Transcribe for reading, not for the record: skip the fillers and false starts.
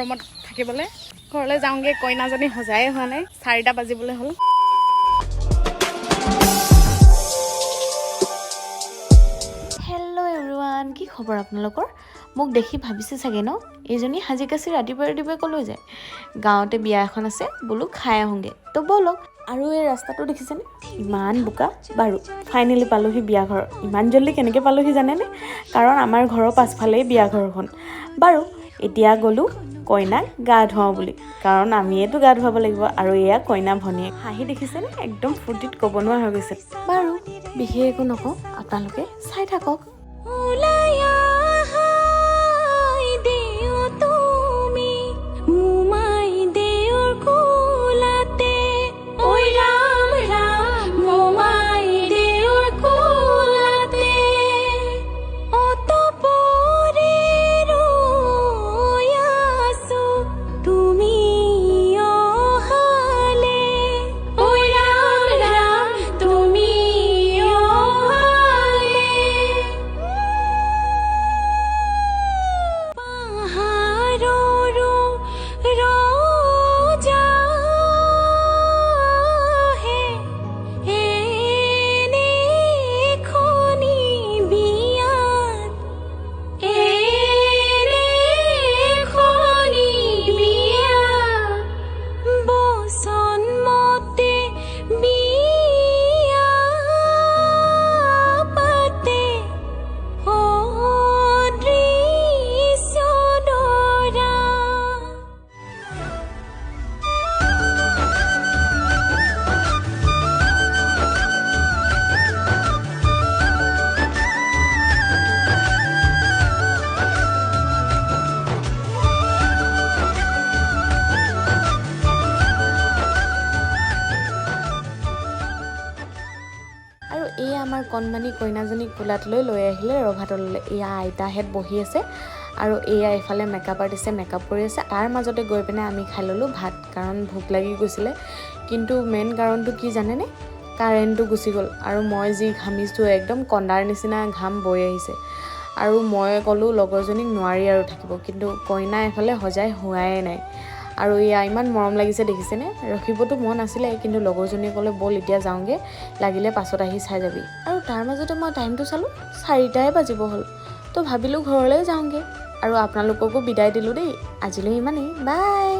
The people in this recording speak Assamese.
গৰমত থাকিবলৈ। ঘৰলৈ যাওঁগৈ, কইনাজনী সজায়ে হোৱা নাই, 4টা বাজিবলৈ হ'ল। হেল্ল' এভৰিৱান, কি খবৰ আপোনালোকৰ? মোক দেখি ভাবিছে চাগে ন, এইজনী সাজি কাচি ৰাতিপুৱাই ৰাতিপুৱাই ক'লৈ যায়? গাঁৱতে বিয়া এখন আছে, বোলো খাই আহোঁগৈ। তো ব'লক। আৰু এই ৰাস্তাটো দেখিছেনে, ইমান বোকা। বাৰু, ফাইনেলি পালোহি বিয়া ঘৰ। ইমান জল্দি কেনেকৈ পালোহি জানেনে? কাৰণ আমাৰ ঘৰৰ পাছফালেই বিয়া ঘৰখন। বাৰু, এতিয়া গ'লোঁ কইনাক গা ধুৱাওঁ বুলি, কাৰণ আমিয়েতো গা ধুৱাব লাগিব। আৰু এয়া কইনা ভনীয়েক, হাঁহি দেখিছেনে, একদম ফূৰ্তিত ক'ব নোৱাৰা হৈ গৈছে। বাৰু, বিশেষ একো নকওঁ, আপোনালোকে চাই থাকক। ওলাই আহাই দেও তুমি মোমাই দেউৰ কোলাতে, ঐ ৰাম ৰাম, মোমাই দেউৰ কোলাতে। অতপৰে ৰৈ আছো তুমি অহালে, ঐ ৰাম ৰাম, তুমি অহালে। পাহাৰৰো ৰজা হে, এনেখনি বিয়াত, এনেখনি বিয়াত, বচন মতে বিয়া পাতে অদৃশ্য দৰা। আৰু এই আমাৰ কণমানি কইনাজনীক কোলাত লৈ লৈ আহিলে ৰভাতললৈ। এয়া আইতাহেঁত বহি আছে আৰু এয়া এইফালে মেকআপ আৰ্টিষ্টে মেকআপ কৰি আছে। তাৰ মাজতে গৈ পিনে আমি খাই ল'লোঁ ভাত, কাৰণ ভোক লাগি গৈছিলে। কিন্তু মেইন কাৰণটো কি জানেনে? কাৰেণ্টটো গুচি গ'ল আৰু মই যি ঘামিছোঁ, একদম কন্দাৰ নিচিনা ঘাম বৈ আহিছে। আৰু মই ক'লোঁ লগৰজনীক, নোৱাৰি আৰু থাকিব। কিন্তু কইনা এফালে সজাই হোৱাই নাই। আৰু এয়া ইমান মৰম লাগিছে দেখিছেনে? ৰখিবতো মন আছিলে, কিন্তু লগৰজনীয়ে ক'লে, ব'ল এতিয়া যাওঁগৈ, লাগিলে পাছত আহি চাই যাবি। আৰু তাৰ মাজতে মই টাইমটো চালোঁ, 4টাই বাজিব হ'ল। তো ভাবিলোঁ ঘৰলৈ যাওঁগৈ আৰু আপোনালোককো বিদায় দিলোঁ দেই। আজিলৈ ইমানেই, বাই।